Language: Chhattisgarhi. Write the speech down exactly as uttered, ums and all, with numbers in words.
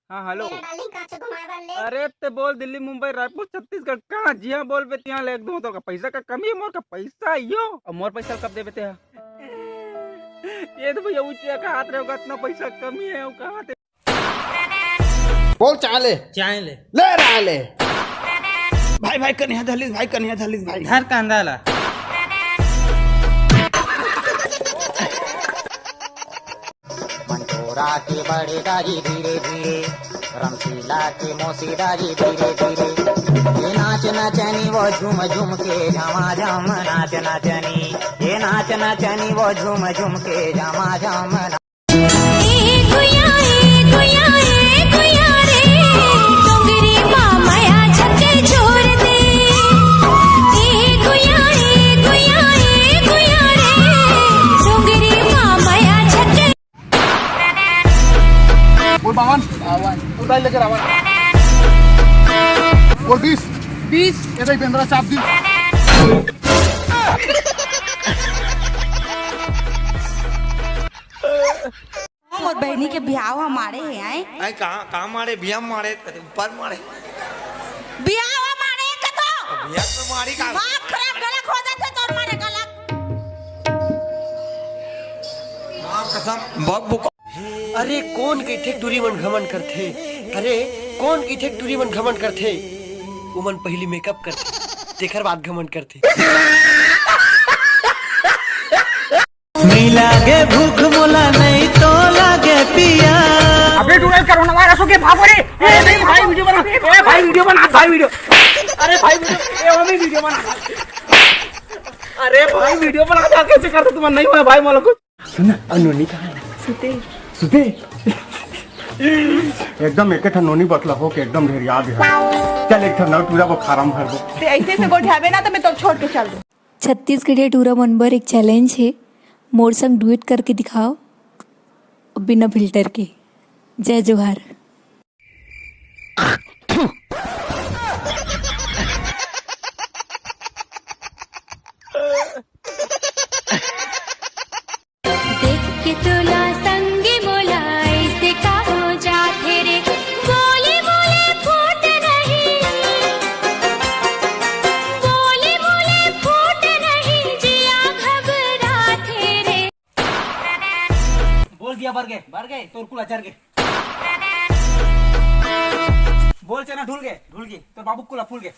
हाँ, हेलो। मेरा डार्लिंग, कांच घुमाए बर ले। अरे, ते बोल दिल्ली, मुंबई, रायपुर, छत्तीसगढ़, कहाँ जिहाँ बोलबे तिहाँ ले एक दो। तोर का पैसा का कमी है? मोर का पैसा यो, अउ मोर पैसा कब देबे ते हा? ये तो भैया ऊँचिया का हाथ रहे होगा, इतना पैसा कमी है, वो कहाँ ते? बोल चाले। चाय ले। ले रहा ले। भाई, भाई, कन्या धलिस, भाई, कन्या धलिस, भाई। धर कांदा ला। मंटोरा के बड़े दारी धीरे धीरे, रमशीला के मौसी दारी धीरे धीरे। ये नाच नचनी वो झूम झूम के झमाझम नाच नचनी, ये नाच नचनी वो झूम झूम के झमाझम। ए गुया, ए गुया, ए गुया रे, डोंगरी मा मया झके जोर दे। ए गुया, ए गुया, ए गुया रे, डोंगरी मा मया झके। बोल बावन। बावन। बोल भाई लेकर आवन। बोल बीस। बीस। ये भाई बेंद्रा चाप दी। मोर बहिनी के बिहाव ह माड़े हे, आय? आय, कहाँ, कहाँ माड़े? बिहाव माड़े, ऊपर माड़े। बिहाव ह माड़े के तो। बिहाव तो माड़ी का? दिमाग खराब, गला खो जाथे तोर मारे गला। माँ कसम, बक बुक। अरे, कोन कहिथे टूरी मन घमंड करथे? अरे, कोन कहिथे टूरी मन घमंड करथे? उमन पहिली मेकअप करथे, तेखर बाद घमंड करथे। नइ लागे भूख मोला, नइ तो लागे पिया। अबे डूडल, कोरोना वायरस हो गया, भागो रे। ए, नहीं भाई, वीडियो बना। ए, भाई, वीडियो बना, भाई, वीडियो। अरे भाई, वीडियो, ए, हमें वीडियो बना। अरे भाई, वीडियो बना, क्या कैसे करते तुम? नहीं हुआ भाई, मोला कुछ। सुन ना, अ नोनी कहाँ है? सुते। सुते? एकदम एक ठन नोनी बतला हो के एकदम ढेर याद है। चल, एक ठन नौ टूरा वो फार्म भर दो। ते ऐसे से गोठियाबे ना, तो मैं तो छोड़ के चल दूँ। छत्तीसगढ़िया टूरा मन बर एक चैलेंज हे, मोर संग डुएट करके दिखाओ, बिना फिल्टर के। जय जोहार। देख के तोला संगी मोला ऐसे का हो जाथे रे, बोली बोले फूट नहीं, बोली बोले फूट नहीं, जिया घबराथे रे। बोल दिया बर गे, बर गे, तोर कुला चर गे। बोल चना ढुल गे, ढुल गे, तोर बाबू कुला फूल गे।